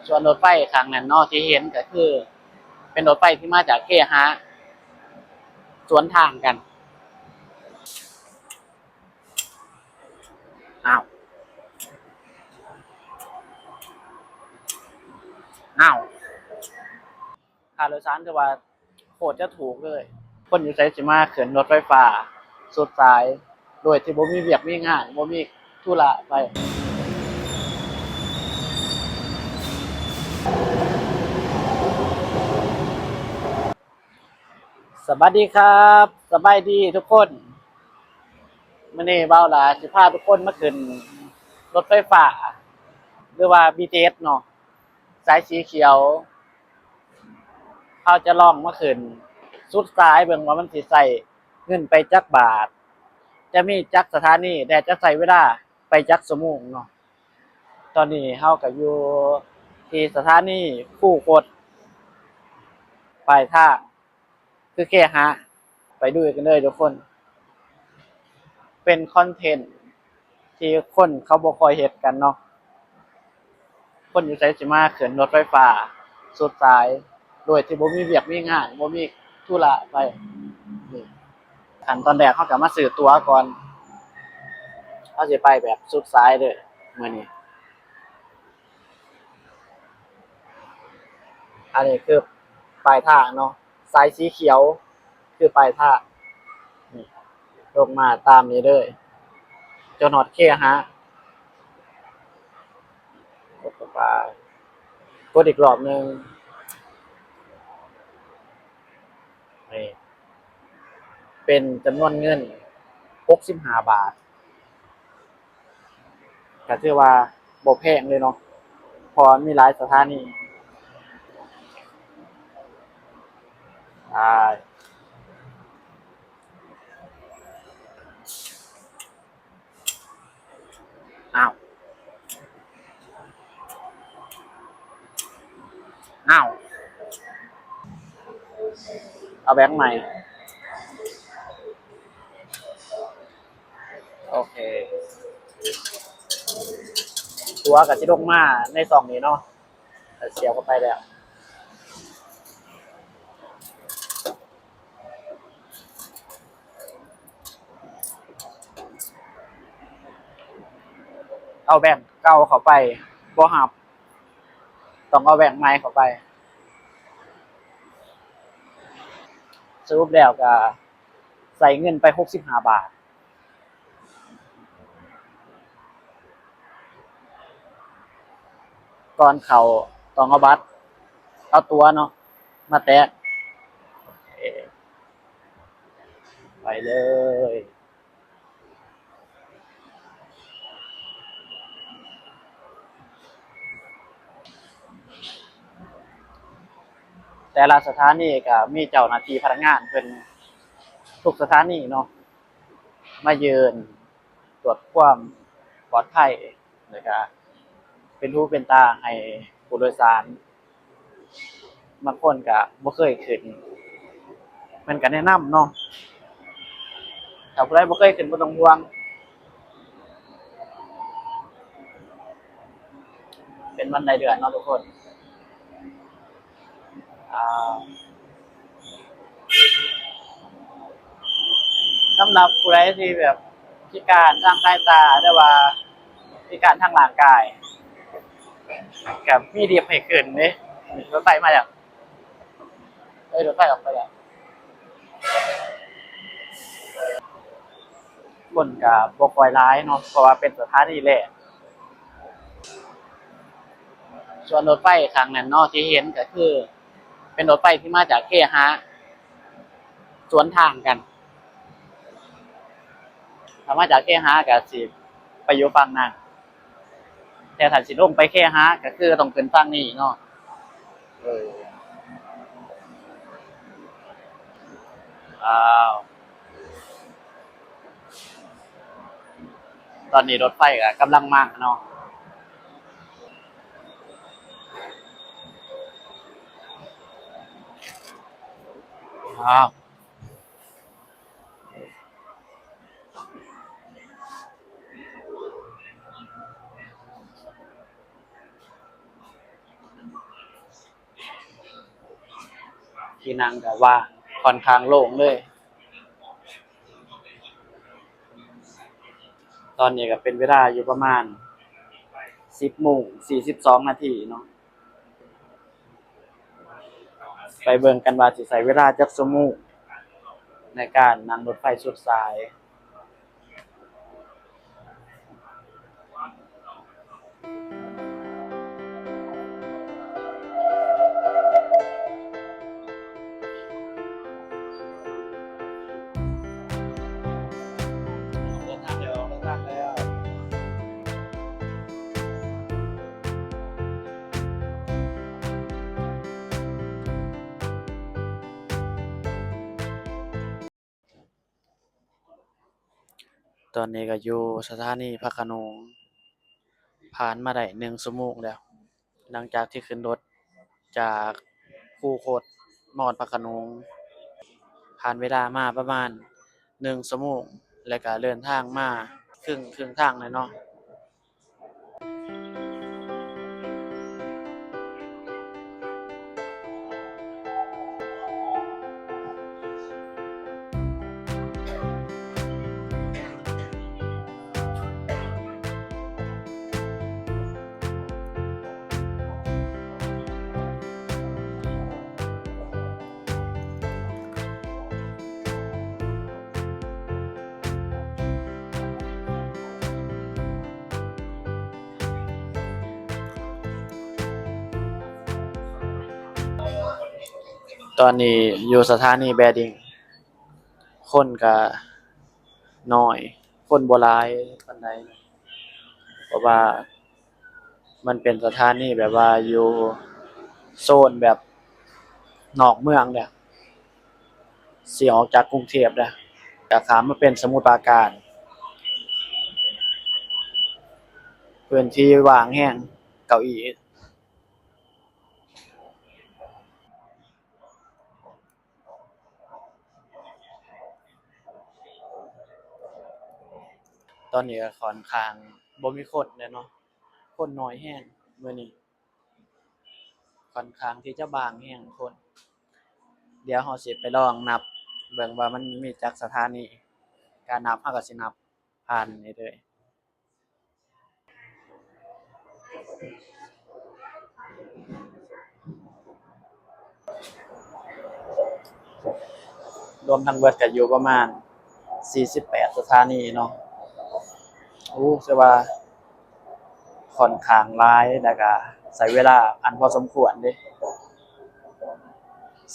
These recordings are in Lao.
ສ່ວນລົດໄຟຂ້າງນັ້ນເນາະ ທີ່ເຫັນກໍຄືເປັນລົດໄຟທີ່ມາຈາກເຄຫະ ສວນທາງກັນ. ອ້າວ ອ້າວ ຄ່າໂດຍສານຖືວ່າໂຄດຈະຖືກເລີຍ. ຄົນຢູ່ໃສຊິມາຂຶ້ນລົດໄຟຟ້າສຸດສາຍ ໂດຍທີ່ບໍ່ມີວຽກມີງານ ບໍ່ມີທຸລະໄປ. ສະບາຍດີຄັບ ສະບາຍດີທຸກຄົນ. ມື້ນີ້ບ່າວຫຼ້າຊິພາທຸກຄົນມາຂຶ້ນລົດໄຟຟ້າ ຫຼືວ່າ ບີທີເອສ ເນາະ ສາຍສີຂຽວ. ເຮົາຈະລອງມາຂຶ້ນສຸດສາຍເບິ່ງວ່າມັນຊິໃຊ້ເງິນໄປຈັກບາດ, ຈະມີຈັກສະຖານີ ແລະ ຈະໃຊ້ເວລາໄປຈັກຊົ່ວໂມງເນາະ. ຕອນນີ້ເຮົາກໍຢູ່ທີ່ສະຖານີຄູຄົດ ປາຍທາງຄືເຄຫະ. ໄປດູກັນເລີຍທຸກຄົນ. ເປັນຄອນເທັນທີ່ຄົນເຂົາບໍ່ຄ່ອຍເຮັດກັນເນາະ. ຄົນຢູ່ໃສຊິມາຂຶ້ນລົດໄຟຟ້າສຸດສາຍ ໂດຍທີ່ບໍ່ມີວຽກມີງານ ບໍ່ມີທຸລະໄປ. ນີ້ ຂັ້ນຕອນແລກເຮົາກໍມາຊື້ตั๋ວກ່ອນ. ເຮົາຊິໄປແບບສຸດສາຍເດີມື້ນີ້. ອັນນີ້ຄືປາຍທາງເນາະ, ສາຍສີຂຽວຄືປາຍທາງ. ນີ້ ລົງມາຕາມນີ້ເລີຍ ຈົນຮອດເຄຫະ. ກົດເຂົ້າໄປ, ກົດອີກລອບໜຶ່ງ. ນີ້ ເປັນຈຳນວນເງິນຫົກສິບຫ້າບາດ. ກໍຖືວ່າບໍ່ແພງເລີຍເນາະ ເພາະວ່າມີຫຼາຍສະຖານີ. ອ້າວ ອ້າວ ເອົາແບງໃໝ່. ໂອເຄ ຕົ໋ວກໍຊິລົງມາໃນຊ່ອງນີ້ເນາະ, ສຽບເຂົ້າໄປແລ້ວ. ເອົາແບງເກົ່າເຂົ້າໄປບໍ່ຮັບ, ຕ້ອງເອົາແບງໃໝ່ເຂົ້າໄປ. ສະຫຼຸບແລ້ວກໍໃຊ້ເງິນໄປຫົກສິບຫ້າບາດ. ກ່ອນເຂົ້າຕ້ອງເອົາບັດ ເອົາຕົ໋ວເນາະ ມາແຕະ. ໂອເຄ ໄປເລີຍ. ແຕ່ລະສະຖານີກໍມີເຈົ້າໜ້າທີ່ພະນັກງານເພິ່ນ ທຸກສະຖານີເນາະ ມາຢືນຕວດຄວາມປອດໄພ ແລ້ວກະເປັນຫູເປັນຕາໃຫ້ຜູ້ໂດຍສານ. ບາງຄົນກະບໍ່ເຄີຍຂຶ້ນ ເພິ່ນກະແນະນຳເນາະ. ຖ້າຜູ້ໃດບໍ່ເຄີຍຂຶ້ນບໍ່ຕ້ອງຫ່ວງ, ເປັນວັນໄດ້ເດືອນເນາະທຸກຄົນ. ອ່າ ສຳລັບຜູ້ໃດທີ່ແບບພິການທາງສາຍຕາ ຫຼືວ່າພິການທາງຮ່າງກາຍ ກໍມີລິບໃຫ້ຂຶ້ນເດ້. ລົດໄຟມາແລ້ວ, ເອີ ລົດໄຟອອກໄປແລ້ວ. ຄົນກໍບໍ່ຄ່ອຍຫຼາຍເນາະ ເພາະວ່າເປັນສະຖານີແລກ. ສ່ວນລົດໄຟຂ້າງນັ້ນເນາະ ທີ່ເຫັນກໍຄືເປັນລົດໄຟທີ່ມາຈາກເຄຫະ ສວນທາງກັນ. ຖ້າມາຈາກເຄຫະກໍຊິໄປຢູ່ຝັ່ງນັ້ນ, ແຕ່ຖ້າຊິລົງໄປເຄຫະກໍຄືຕ້ອງຂຶ້ນຝັ່ງນີ້ເນາະ. ເອີ ອ້າວ ຕອນນີ້ລົດໄຟກໍກຳລັງມາເນາະ. ອ້າວ. ທີ່ນັ່ງກໍວ່າງ ຂ້ອນຂ້າງໂລ່ງເລີຍ. ຕອນນີ້ກໍເປັນເວລາຢູ່ປະມານສິບໂມງສີ່ສິບສອງນາທີເນາະ. ໄປເບິ່ງກັນວ່າຊິໃຊ້ເວລາຈັກຊົ່ວໂມງໃນການນັ່ງລົດໄຟສຸດສາຍ. ຕອນນີ້ກໍຢູ່ສະຖານີພະຂະໂໜງ ຜ່ານມາໄດ້ໜຶ່ງຊົ່ວໂມງແລ້ວ ຫຼັງຈາກທີ່ຂຶ້ນລົດຈາກຄູຄົດມາຮອດພະຂະໂໜງ. ຜ່ານເວລາມາປະມານໜຶ່ງຊົ່ວໂມງ ແລ້ວກໍເດີນທາງມາເຄິ່ງ ເຄິ່ງທາງແລ້ວເນາະ. ຕອນນີ້ຢູ່ສະຖານີແບດິງ ຄົນກະໜ້ອຍ ຄົນບໍ່ຫຼາຍປານໃດ ເພາະວ່າມັນເປັນສະຖານີແບບວ່າຢູ່ໂຊນແບບນອກເມືອງເດ້. ຊິອອກຈາກກຸງເທບເດ້ ກະຂ້າມມາເປັນສະໝຸດປາການ. ພື້ນທີ່ວ່າງແຮງ ເກົ້າອີ. ຕອນນີ້ກໍຂ້ອນຂ້າງບໍ່ມີຄົນແລ້ວເນາະ ຄົນໜ້ອຍແຮງມື້ນີ້ ຂ້ອນຂ້າງທີ່ຈະບາງແຮງຄົນ. ດຽວເຮົາຊິໄປລອງນັບເບິ່ງວ່າມັນມີຈັກສະຖານີ ການນັບເຮົາກໍຊິນັບຜ່ານນີ້ເລີຍ. ລວມທັງເບິດກໍຢູ່ປະມານສີ່ສິບແປດສະຖານີເນາະ. ໂອ້ ຖືວ່າຂ້ອນຂ້າງຫຼາຍ ແລ້ວກໍໃຊ້ເວລາອັນພໍສົມຄວນເດ້.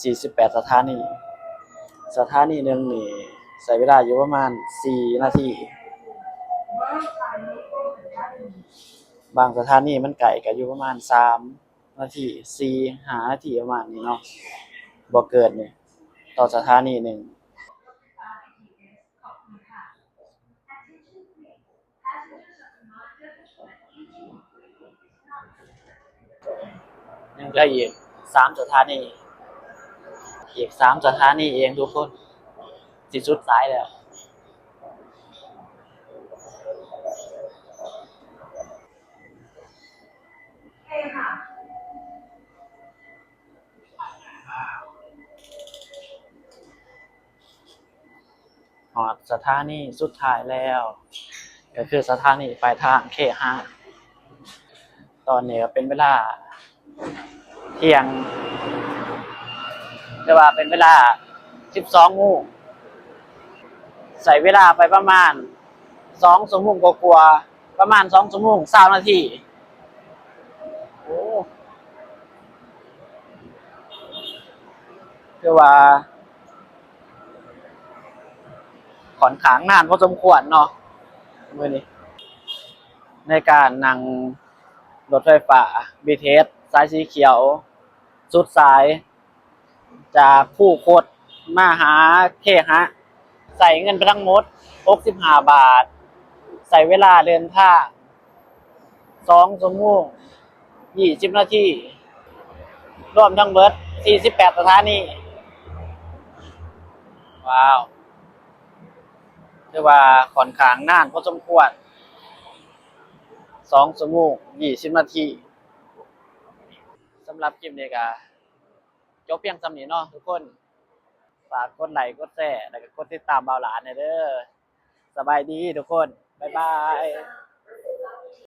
ສີ່ສິບແປດສະຖານີ ສະຖານີໜຶ່ງນີ້ໃຊ້ເວລາຢູ່ປະມານສີ່ນາທີ. ບາງສະຖານີມັນໃກ້ ກໍຢູ່ປະມານສາມນາທີ ສີ່ຫ້ານາທີປະມານນີ້ເນາະ ບໍ່ເກີນນີ້ ຕໍ່ສະຖານີໜຶ່ງ. ຍັງເຫຼືອອີກສາມສະຖານີ ອີກສາມສະຖານີເອງທຸກຄົນ ຊິສຸດສາຍແລ້ວ. ຮອດສະຖານີສຸດທ້າຍແລ້ວ ກໍຄືສະຖານີປາຍທາງເຄຫະ. ຕອນນີ້ກໍເປັນເວລາທ່ຽງ ຫຼືວ່າເປັນເວລາສິບສອງໂມງ ໃຊ້ເວລາໄປປະມານສອງຊົ່ວໂມງກວ່າໆ ປະມານສອງຊົ່ວໂມງຊາວນາທີ. ໂອ້ ຖືວ່າຂ້ອນຂ້າງນານພໍສົມຄວນເນາະ ມື້ນີ້ ໃນການນັ່ງລົດໄຟຟ້າ ບີທີເອສ ສາຍສີຂຽວ ສຸດສາຍ ຈາກຄູຄົດມາຫາເຄຫະ ໃຊ້ເງິນໄປທັງໝົດຫົກສິບຫ້າບາດ ໃຊ້ເວລາເດີນທາງສອງຊົ່ວໂມງຊາວນາທີ ລວມທັງເບິດສີ່ສິບແປດສະຖານີ. ວ້າວ ຖືວ່າຂ້ອນຂ້າງນານພໍສົມຄວນ ສອງຊົ່ວໂມງຊາວນາທີ. ສຳລັບຄລິບນີ້ກໍ ຈົບພຽງສ່ຳນີ້ເນາະທຸກຄົນ. ຝາກກົດໄລກົດແຊ ແລ້ວກໍກົດຕິດຕາມບ່າວຫຼານແດ່ເດີ. ສະບາຍດີທຸກຄົນ ບາຍບາຍ.